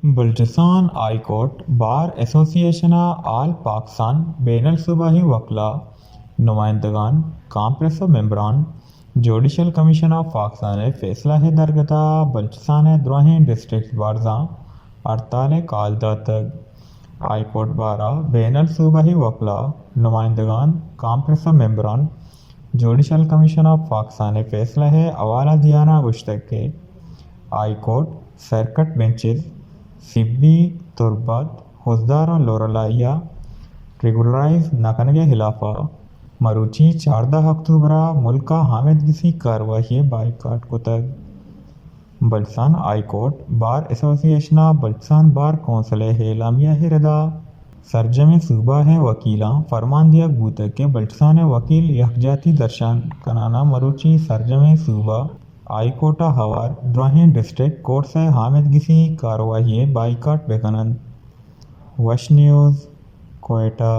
Balochistan high court bar ایسوسی ایشن ء آل پاکستان بین الصوبائی وکلا نمائندگان، کانفرنس ء ممبران جوڈیشل کمیشن آف پاکستان ء فیصلہ ء درگت ء بلوچستان ء دراہیں ڈسٹرکٹ بارزاں ہڑتال ء کال داتگ۔ ہائی کورٹ بار ء بین الصوبائی وکلا نمائندگان، کانفرنس ء ممبران جوڈیشل کمیشن آف پاکستان ء فیصلہ ء حوالہ دیانا گوشتگ کہ ہائی کورٹ سرکٹ بنچز سبی، تربت، خضدار ء لورالائی ء ریگولرائز نہ کنگ ء خلاف ء مروچی چاردہ اکتوبر ء ملک ء آمدگسی کاروائی ء بائیکاٹ کتگ۔ بلوچستان ہائی کورٹ بار ایسوسی ایشن ء بلوچستان بار کونسل ء اعلامیہ ء ردا سرجمیں صوبہ ء وکیلاں فرمان دیگ بوتگ کہ بلوچستان ء وکیل یکجاتی درشان کنان ء مروچی سرجمیں صوبہ ہائی کورٹ ء ہوار دراہیں ڈسٹرکٹ کورٹس ء آمدگسی کاروائی ء بائیکاٹ بہ کن انت۔ وش نیوز، کوئٹہ۔